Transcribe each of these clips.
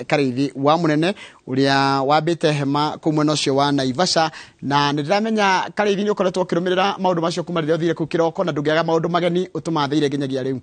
Karĩithi wa Mũnene ũrĩa wambĩte hema kũu mwena ũcio wa Naivasha. Na nĩ ndĩramenya, Karĩithi, nĩ ũkoretwo ũkĩrũmĩrĩra maũndũ macio kuma rĩrĩa ũthire kũu kĩroko, na ndũngĩaga maũndũ mageni ũtũmathĩire nginyagia rĩu.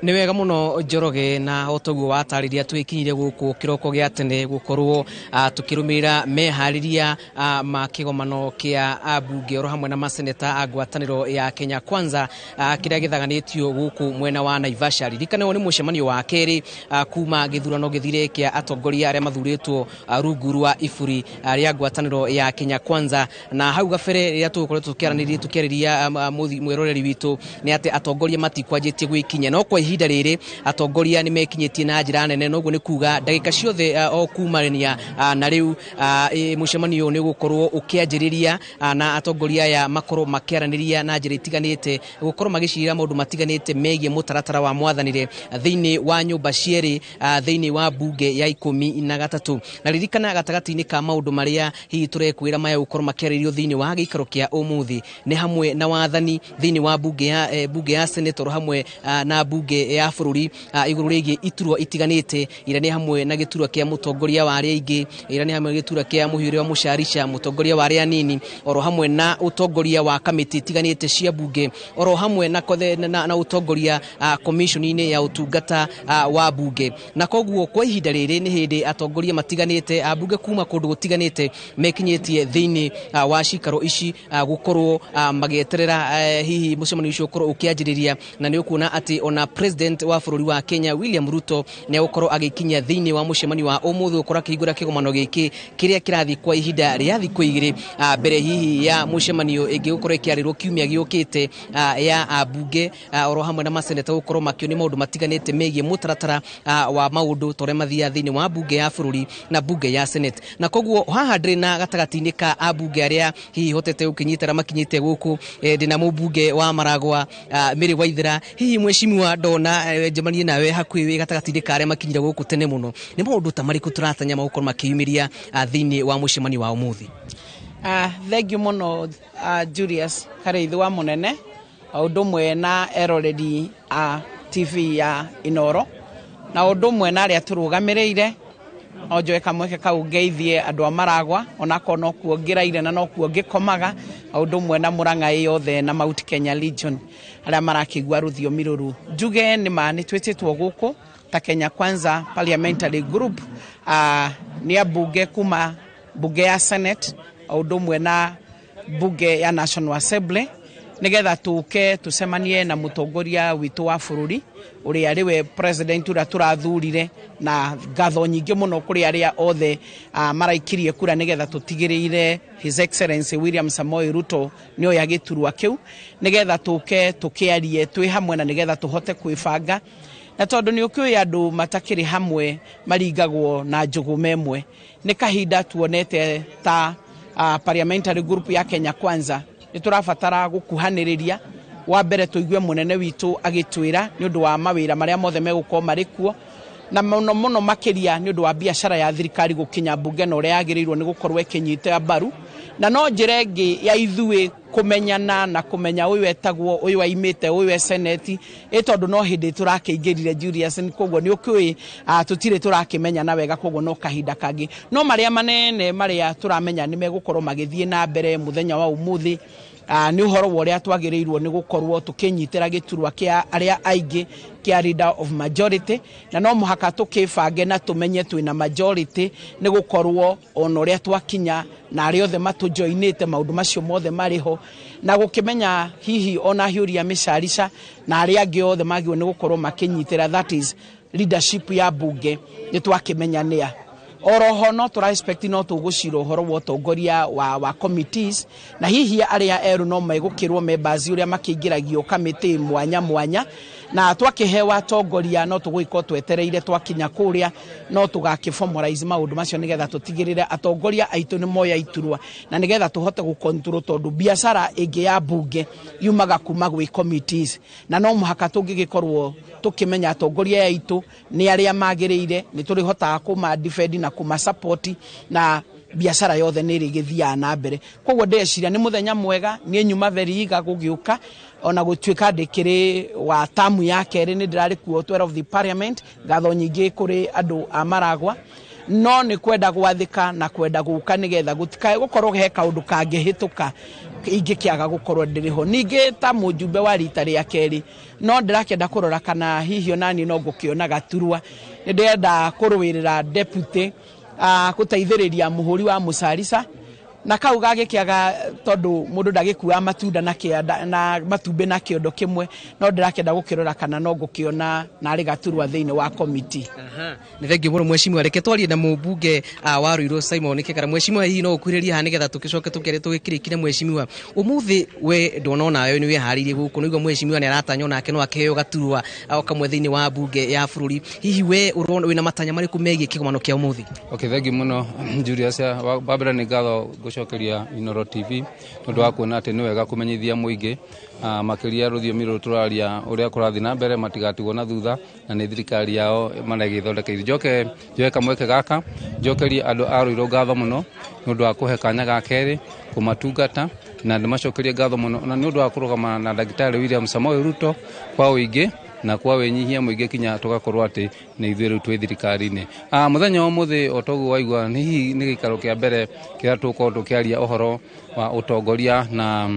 Nĩ wega mũno, Njoroge, na o toguo watarĩria, twĩkinyire gũkũ kĩroko gĩa tene gũkorwo tũkĩrũmĩrĩra meharĩria ma kĩgomano kĩa ambunge oro hamwe na maseneta a ngwatanĩro ya Kenya Kwanza, kĩrĩa gĩthaganĩtio gũkũ mwena wa Naivasha. Ririkana ũyũ nĩ mũcemanio wa kerĩ kuma gĩthurano gĩthire kĩa atongoria arĩa mathurĩtwo rungu rwa iburi rĩa ngwatanĩro ya Kenya Kwanza. Na hau gabere rĩrĩa tũgũkoretwo tũkĩaranĩria, tũkĩarĩria mwĩroreri witũ, nĩ atĩ atongoria matikwanjĩtie gwĩkinyia, no kwa ihinda rĩrĩ atongoria nĩ mekinyĩtie na njĩra nene. Noguo nĩ kuga ndagĩka ciothe o kumania na rĩu mũcemanio ũyũ nĩ ũgũkorwo ũkĩanjĩrĩria, na atongoria aya makorwo makĩaranĩria na njĩra itiganĩte, gũkorwo magĩcirĩra maũndũ matiganĩte megiĩ mũtaratara wa mwathanĩre thĩinĩ wa nyũmba cierĩ thĩinĩ wa bunge ya 13. Na ririkana, gatagatĩ-inĩ ka maũndũ marĩa hihi tũrekwĩra maya gũkorwo makĩarĩrio thĩinĩ wa gĩikaro kĩa ũmũthĩ nĩ hamwe na wathani thĩinĩ wa bunge ya Senate oro hamwe na bunge ya bũrũri, igũrũ rĩgiĩ iturwa itiganĩte, iria nĩ hamwe na gĩturwa kĩa mũtongoria wa arĩa aingĩ, iria nĩ hamwe na gĩturwa kĩa mũhiũrĩ wa mũcarica, mũtongoria wa arĩa anini, oro hamwe na ũtongoria wa kamĩtĩ itiganĩte cia bunge, oro hamwe na ũtongoria commission-inĩ ya ũtungata wa bunge. Na koguo kwa ihinda rĩrĩ nĩ hĩndĩ atongoria matiganĩte a bunge kuma kũndũ gũtiganĩte mekinyĩtie thĩinĩ wa cikaro ici, gũkorwo magĩeterera hihi mũcemanio ũcio ũkorwo ũkĩanjĩrĩria. Na nĩ ũkuona atĩ ona president wa bũrũri wa Kenya, William Ruto, nĩ egũkorwo agĩkinyia thĩinĩ wa mũcemanio wa ũmũthĩ, gũkorwo akĩhingũra kĩgomano gĩkĩ kĩrĩa kĩrathiĩ kwa ihinda rĩa thikũ 2, mbere hihi ya mũcemanio ĩngĩ gũkorwo ĩkĩarĩrwo kiumia gĩũkĩte ya ambunge oro hamwe na maseneta, gũkorwo makĩonio maũndũ matiganĩte megiĩ mũtaratara wa maũndũ ta ũrĩa mathiaga thĩinĩ wa bunge ya bũrũri na bunge ya Senate. Na koguo haha ndĩrĩ na gatagatĩ-inĩ ka ambunge arĩa hihi hotete gũkĩnyitara makinyĩte gũkũ, ndĩna mũmbunge wa Maragwa, Mary Waithera. Hihi mheshimiwa, ndona njemanie nawe hakuhĩ wĩ gatagatĩ-inĩ ka arĩa makinyire gũkũ tene mũno, nĩ maũndũ ta marĩkũ tũratanya magũkorwo makĩyumĩria thĩinĩ wa mũcemanio wa ũmũthĩ? Thank you mũno, Julius Karĩithi wa Mũnene, o ũndũ ũmwe na eroreri a TV ya Inoro, na ũndũ ũmwe na arĩa tũrũgamĩrĩire. No njoe kamweke kau ngeithie andũ a Maragwa, onakorwo nokuo ngĩraire na nokuo ngĩkomaga, o ũndũ ũmwe na Mũrang'a yothe na Mount Kenya Region arĩa marakĩigua rũthiomi rũrũ. Njuge nĩ ma nĩ twĩtĩtwo gũkũ ta Kenya Kwanza Parliamentary Group, nĩ ambunge kuma bunge ya Senate o ũndũ ũmwe na bunge ya National Assembly, nigetha tũke tũcemanie na mũtongoria witũ wa bũrũri ũrĩa arĩwe president ũrĩa tũrathurire, na ngatho nyingĩ mũno kũrĩ arĩa othe maraikirie kura nĩgetha tũtigĩrĩire His Excellency William Samoei Ruto nĩ oya gĩturwa kĩu, nĩgetha tũke tũkĩarie twĩ hamwe na nĩgetha tũhote kwĩbanga. Na tondũ nĩ ũkĩũĩ andũ matakĩrĩ hamwe maringagwo na njũgũma ĩmwe, nĩ kahinda tuonete ta parliamentary group ya Kenya Kwanza nĩ tũrabatara gũkuhanĩrĩria. Wa mbere, tũigue mũnene witũ agĩtwĩra nĩ ũndũ wa mawĩra marĩa mothe megũkorwo marĩ kuo, na mũno mũno makĩria nĩ ũndũ wa biacara ya thirikari gũkinya mbunge na ũrĩa yagĩrĩirwo nĩ gũkorwo ĩkĩnyita mbaru. Na no njĩra ĩngĩ ya ithuĩ kũmenyana na kũmenya ũyũ etagwo ũyũ, aimĩte ũyũ e seneti ĩ, tondũ no hĩndĩ tũrakĩingĩrire, Julius, koguo nĩ ũkĩũĩ tũtirĩ tũrakĩmenyana wega, koguo no kahinda kangĩ. No marĩa manene marĩa tũramenya nĩ megũkorwo magĩthiĩ na mbere mũthenya wa ũmũthĩ nĩ ũhoro wa ũrĩa twagĩrĩirwo nĩ gũkorwo tũkĩnyitĩra gĩturwa kĩa arĩa aingĩ kĩa leader of majority, na no mũhaka tũkĩbange na tũmenye twĩna majority, nĩ gũkorwo ona ũrĩa twakinya na arĩa othe matũjoinĩte, maũndũ macio mothe marĩ ho, na gũkĩmenya hihi ona hiũria mĩcarica na arĩa angĩ othe magĩrĩirwo nĩ gũkorwo makĩnyitĩra, that is leadership ya bunge, nĩ twakĩmenya nĩa. Oroho no tũra expect no tũgũcira ũhoro wa ũtongoria wa committees, na hihi arĩa erũ no megũkĩrwo members ũrĩa makĩingĩragio kamĩtĩ mwanya mwanya. Na twakĩhewa atongoria, no tũgũgĩkorwo twetereire twakinya kũrĩa no tũgakĩ formalize maũndũ macio, nĩgetha tũtigĩrĩre atongoria aitũ nĩ moya iturwa, na nĩgetha tũhote gũcontrol, tondũ biacara ĩngĩ ya bunge yumaga kuma gwĩ committees, na no mũhaka tũngĩgĩkorwo tũkĩmenya atongoria aitũ nĩ arĩa magĩrĩire, nĩ tũrĩhotaga kũma defend na kũma support na Biacara yothe nĩ ĩrĩgĩthiaga na mbere. Koguo ndĩreciria nĩ mũthenya mwega, niĩ nyuma very eager gũgĩũka, ona gũtuĩka ndĩkĩrĩ wa tamu ya kerĩ, nĩ ndĩrarĩ kuo 12 the parliament. Ngatho nyingĩ kũrĩ andũ a Maragwa, no nĩ kwenda gwathĩka na kwenda gũka nĩgetha gũtikae gũkorwo he kaũndũ kangĩhĩtũka ingĩkĩaga gũkorwo ndĩrĩ ho. Ningĩ ta mũjumbe wa rita rĩa kerĩ, no ndĩrakĩenda kũrora kana hihi onaniĩ no ngũkĩona gaturwa. Nĩ ndĩrenda kũrũĩrĩra deputy, gũteithĩrĩria mũhũri wa mũcarica, na kau gagĩkĩaga tondũ mũndũ ndagĩkuaga matunda na kĩanda na matumbĩ na kĩondo kĩmwe, no ndĩrakĩenda gũkĩrora kana no ngũkĩona narĩ gaturwa thĩinĩ wa komiti. Nĩ thengiũ mũno mheshimiwa. Reke twarie na mũmbunge wa Ruiru Simon Kĩgara. Mheshimiwa, hihi no ũkuhĩrĩrie haha nĩgetha tũgĩcoke tũkĩarie tũgĩkĩrĩkire. Mheshimiwa, ũmũthĩ we ndona onawe nĩ wĩharĩirie gũkũ, nĩguo mheshimiwa nĩ aratanywo nake no akĩheo gaturwa o kamwe thĩinĩ wa mbunge ya bũrũri. Hihi we ũrona wĩna matanya marĩkũ megiĩ kĩgomano kĩa ũmũthĩ? Okay, thank you mũno Julius. Wa mbere nĩ ngatho ngũcokeria Inooro TV nĩ ũndũ wa kuona atĩ nĩ wega kũmenyithia mũingĩ, makĩria rũthiomi rũrũ tũraria, ũrĩa kũrathiĩ na mbere, matigatigwo na thutha na nĩ thirikari yao maregĩthondekeire. Njoke njoe kamweke gaka njokerie andũ a Ruiru ngatho mũno nĩ ũndũ wa kũhe kanya ga kerĩ kũmatungata, na ndĩmacokerie ngatho mũno na nĩ ũndũ wa kũrũgama na ndagĩtarĩ William Samoei Ruto kwa ũingĩ na kwa wĩnyihia mũingĩ kinya tũgakorwo atĩ nĩ ithuĩ rĩu twĩ thirikari-inĩ. Mũthenya wa ũmũthĩ, o toguo waigua, nĩ hihi nĩ gĩikaro kĩa mbere kĩrĩa tũgũkorwo tũkĩaria ũhoro wa ũtongoria na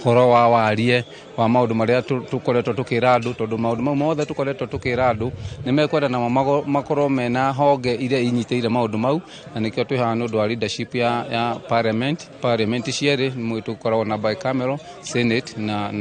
ũhoro wa warie wa maũndũ marĩa tũkoretwo tũkĩra andũ, tondũ maũndũ mau mothe tũkoretwo tũkĩra andũ nĩ mekwenda namo makorwo mena honge iria inyitĩrĩire maũndũ mau, na nĩkĩo twĩ haha nĩ ũndũ wa leadership ya parliament cierĩ nĩ tũkoragwo na bicameral Senate na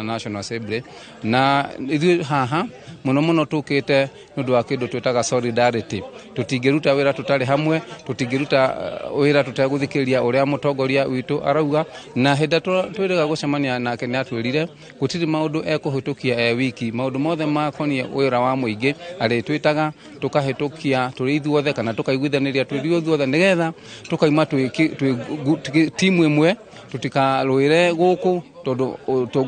National Assembly. Na ithuĩ haha mũno mũno tũkĩte nĩ ũndũ wa kĩndũ twĩtaga solidarity. Tũtingĩruta wĩra tũtarĩ hamwe, tũtingĩruta wĩra tũtegũthikĩrĩria ũrĩa mũtongoria witũ arauga. Na hĩndĩ ĩrĩa twĩrĩga gũcemania nake, nĩ atwĩrire gũtirĩ maũndũ ekũhĩtũkia e wiki, maũndũ mothe makoniĩ wĩra wa mũingĩ arĩtwĩtaga tũkahĩtũkia tũrĩ ithuothe kana tũkaiguithanĩria tũrĩ ithuothe, nĩgetha tũkaima twĩ timu ĩmwe, tũtikarũĩre gũkũ, tondũ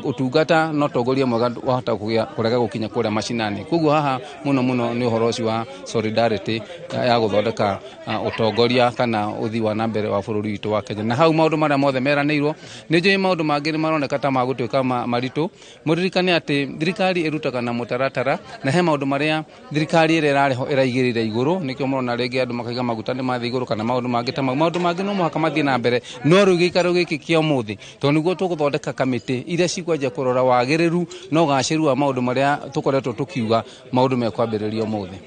ũtungata no tongoria mwega wahota kũrega gũkinya kũrĩa macinani. Koguo haha mũno mũno nĩ ũhoro ũcio wa solidarity ya gũthondeka ũtongoria kana ũthii wa na mbere wa bũrũri witũ wa Kenya, na hau maũndũ marĩa mothe meranĩirwo. Nĩ njũĩ maũndũ mangĩ nĩ maroneka ta magũtuĩka maritũ. Mũririkane atĩ thirikari ĩrutaga na mũtaratara, na he maũndũ marĩa thirikari ĩrĩa ĩrarĩ ho ĩraigĩrĩire igũrũ, nĩkĩo mũrona rĩngĩ andũ makaiga maguta nĩ mathiĩ igũrũ kana maũndũ mangĩ ta mau. Maũndũ mangĩ no mũhaka mathiĩ na mbere, no rĩu gĩikaro gĩkĩ kĩa ũmũthĩ, tondũ nĩguo tũgũthondeka kamĩtĩ iria cikwanjia kũrora wagĩrĩru na ũgacĩru wa maũndũ marĩa tũkoretwo tũkiuga, maũndũ mekwambĩrĩria ũmũthĩ.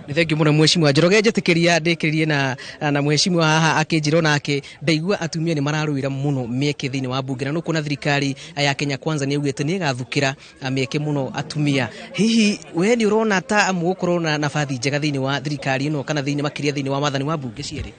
Nĩ thengiũ mũno mheshimiwa Njoroge. Njĩtĩkĩria ndĩkĩrĩrie na mheshimiwa haha akĩnjĩra onake ndaigua atumia nĩ mararũĩra mũno mĩeke thĩinĩ wa mbunge, na nũkuona thirikari ya Kenya Kwanza nĩ yaugĩte nĩ ĩgathukĩra mĩeke mũno atumia. Hihi we nĩ ũrona ta mũgũkorwo na nabathi njega thĩinĩ wa thirikari ĩno kana thĩinĩ makĩria thĩinĩ wa wathani wa mbunge cierĩ?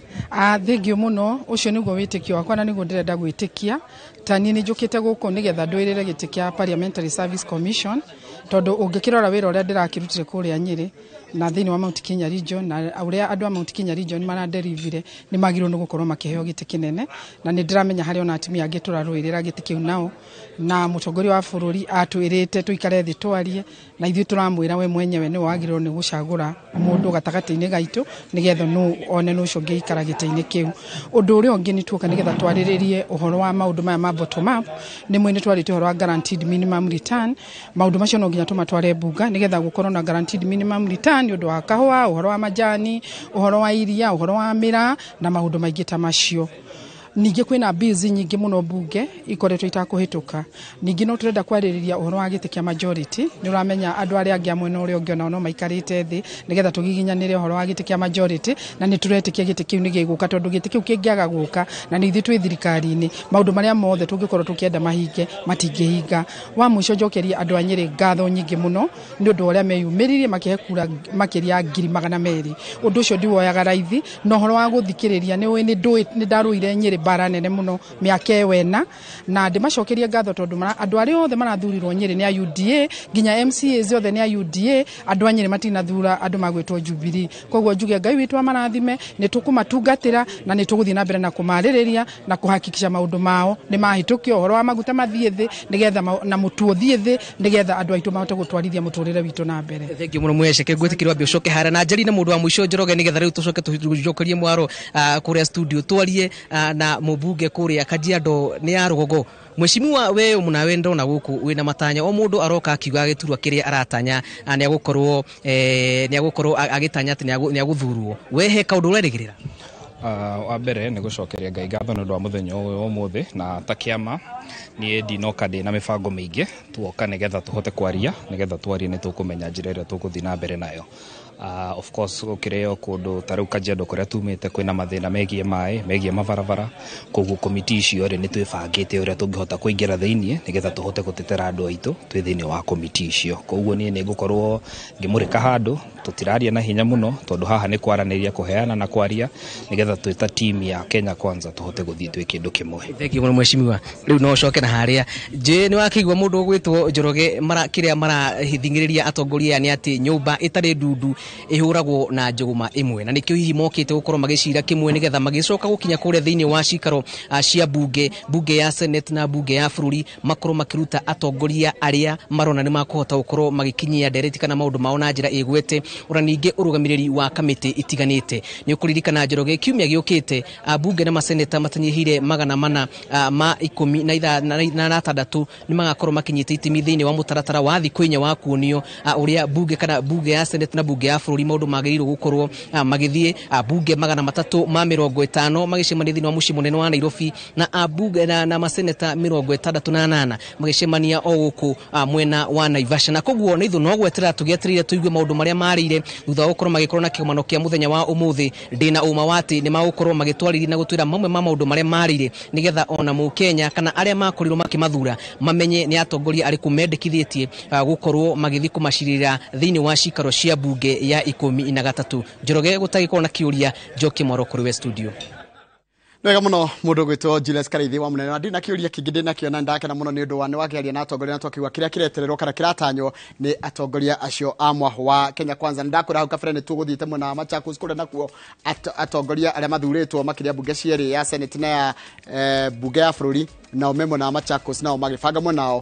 Thengiũ mũno. Ũcio nĩguo wĩtĩkio wakwa na nĩguo ndĩrenda gwĩtĩkia. Ta niĩ nĩ njũkĩte gũkũ nĩgetha ndũĩrĩre gĩtĩ kĩa Parliamentary Service Commission, tondũ ũngĩkĩrora wĩra ũrĩa ndĩrakĩrutire kũrĩa Nyĩrĩ na thĩinĩ wa Mount Kenya Region na ũrĩa andũ a Mount Kenya Region maraderivire, nĩ magĩrĩirwo nĩ gũkorwo makĩheo gĩtĩ kĩnene, na nĩ ndĩramenya harĩ ona atumia angĩ tũrarũĩrĩra gĩtĩ kĩu nao. Na mũtongoria wa bũrũri atwĩrĩte tũikare thĩ twarie, na ithuĩ tũramwĩra we mwenyewe nĩwe wagĩrĩirwo nĩ gũcagũra mũndũ gatagatĩ-inĩ gaitũ nĩgetha nũ one nũ ũcio ũngĩikara gĩtĩ-inĩ kĩu. Ũndũ ũrĩa ũngĩ, nĩ tuoka nĩgetha twarĩrĩrie ũhoro wa maũndũ maya ma bottom up. Nĩ mwĩ nĩ twarĩtie ũhoro wa guaranteed minimum return. Maũndũ macio no nginya tũmatware bunga nĩgetha gũkorwo na guaranteed minimum return nĩ ũndũ wa kahũa, ũhoro wa majani, ũhoro wa iria, ũhoro wa mĩraa na maũndũ maingĩ ta macio. Ningĩ kwĩna bills nyingĩ mũno mbunge ikoretwo itakũhĩtũka. Ningĩ no tũrenda kwarĩrĩria ũhoro wa gĩtĩ kĩa majority. Nĩ ũramenya andũ arĩa angĩ a mwena ũrĩa ũngĩ onao no maikarĩte thĩ nĩgetha tũgiginyanĩre ũhoro wa gĩtĩ kĩa majority, na nĩ tũretĩkia gĩtĩ kĩu nĩ gĩgũka, tondũ gĩtĩ kĩu kĩngĩaga gũka na nĩ ithuĩ twĩ thirikari-inĩ, maũndũ marĩa mothe tũngĩkorwo tũkĩenda mahinge matingĩhinga. Wa mũico, njokerie andũ a Nyĩrĩ ngatho nyingĩ mũno nĩ ũndũ wa ũrĩa meyumĩririe makĩhe kura makĩria ya 200,000. Ũndũ ũcio ndiwoyaga raithi, na ũhoro wa gũthikĩrĩria, nĩ ũĩ nĩ ndarũire Nyĩrĩ. Mbara nene muno mĩaka ĩyo ĩna, na ndĩmacokerie ngatho tondũ andũ arĩa othe marathurirwo Nyĩrĩ nĩ a UDA, nginya MCAs othe nĩ a UDA. Andũ a Nyĩrĩ matinathura andũ magwĩtwo Jubilee. Koguo njuge Ngai witũ amarathime, nĩ tũkũmatungatĩra na nĩ tũgũthiĩ na mbere na kũmarĩrĩria na kũhakikisha maũndũ mao nĩ mahĩtũkio, ũhoro wa maguta mathiĩ thĩ nĩgetha na mũtu ũthiĩ thĩ nĩgetha andũ aitũ mahote gũtwarithia mũtũrĩre witũ na mbere. Thank you mũno Mweceke, ngwĩtĩkĩrwo ambe ũcoke harĩa na njeri na mũndũ wa mũico Njoroge, nĩgetha rĩu tũcoke tũcokerie mwaro kũrĩa studio twarie na mũmbunge kũrĩa Kajiado nĩ ya Rũgongo. Mheshimiwa, we mũnawe ndona gũkũ wĩna matanya, o mũndũ aroka akiuga gĩturwa kĩrĩa aratanya nĩ agũkorwo agĩtanya atĩ nĩ agũthurwo. We he kaũndũ ũrerĩgĩrĩra? Wa mbere nĩ gũcokeria Ngai ngatho nĩ ũndũ wa mũthenya ũyũ wa ũmũthĩ, na ta kĩama niĩ ndinoka ndĩ na mĩbango mĩingĩ, tuoka nĩgetha tũhote kwaria, nĩgetha twarie nĩ tũkũmenya njĩra ĩrĩa tũgũthiĩ na mbere nayo. Of course gũkĩrĩ o kũndũ ta rĩu Kajiado kũrĩa tumĩte kwĩna mathĩna megiĩ maĩ, megiĩ mabarabara, koguo komiti icio rĩ nĩ twĩbangĩte ũrĩa tũngĩhota kũingĩra thĩiniĩ nĩgetha tũhote gũtetera andũ aitũ twĩ thĩiniĩ wa komiti icio. Koguo niĩ nĩ ngũkorwo ngĩmũrĩka handũ, tũtiraria na hinya mũno tondũ haha nĩ kwaranĩria, kũheana na kwaria nĩgetha twĩ ta team ya Kenya Kwanza tũhote gũthiĩ twĩ kĩndũ kĩmwe. Thank you mũno mheshimiwa. Rĩu no ũcoke na harĩa njĩ nĩ wakĩigua mũndũ ũgwĩtwo Njoroge kĩrĩa marahithingĩrĩria atongoria aya nĩ atĩ nyũmba ĩtarĩ ndundu ĩhũragwo na njũgũma ĩmwe, na nĩkĩo hihi mokĩte gũkorwo magĩcira kĩmwe nĩgetha magĩcoka gũkinya kũrĩa thĩinĩ wa cikaro cia bunge, bunge ya Senate na bunge ya bũrũri, makorwo makĩruta atongoria arĩa marona nĩ makũhota gũkorwo magĩkinyia ndereti kana maũndũ mao na njĩra ĩgwete, ona ningĩ ũrũgamĩrĩri wa kamĩtĩ itiganĩte. Nĩ ũkũririkana Njoroge kiumia gĩũkĩte bunge na maseneta matanyihĩire 416 nĩ magakorwo makinyĩte itemi thĩinĩ wa mũtaratara wa thikũ inya wa kuonio ũrĩa bunge kana bunge ya Senate na bunge ya bũrũri maũndũ magĩrĩirwo gũkorwo magĩthiĩ. Bunge 350 magĩcemania thĩinĩ wa mũciĩ mũnene wa Nairobi, na bunge na maseneta 68 magĩcemania o gũkũ mwena wa Naivasha. Na koguo nĩ ithuĩ no gweterera tũgĩetereire tũigue maũndũ marĩa marĩire thutha wa gũkorwo magĩkorwo na kĩgomano kĩa mũthenya wa ũmũthĩ. Ndĩna ũma wa atĩ nĩ magũkorwo magĩtwarĩria na gũtwĩra mamwe ma maũndũ marĩa marĩire nĩgetha ona mũkenya kana arĩa makorirwo makĩmathura mamenye nĩ atongoria arĩkũ mendekithĩtie gũkorwo magĩthiĩ kũmacirĩra thĩinĩ wa cikaro cia bunge ya 13. Njoroge gũtagĩkorwo na kĩũria, njokie mwaro kũrĩ we studio. Wega mũno mũndũ ũgwĩtwo Julius Karaithi wa Mũnene, na ndina kĩũria kĩngĩ ndĩnakĩo na ndakena mũno nĩ ũndũ wa nĩ wakĩaria na atongoria na twakiuga kĩrĩa kĩretererwo kana kĩratanywo nĩ atongoria acio a mwahũ wa Kenya Kwanza. Nĩ ndakwĩra hau kabere nĩ tũgũthiĩte mwena wa Machakos kũrĩa nakuo atongoria arĩa mathurĩtwo makĩria bunge cierĩ ya Senate na ya bunge ya bũrũri, nao me mwena wa Machakos nao magĩbanga mwenao.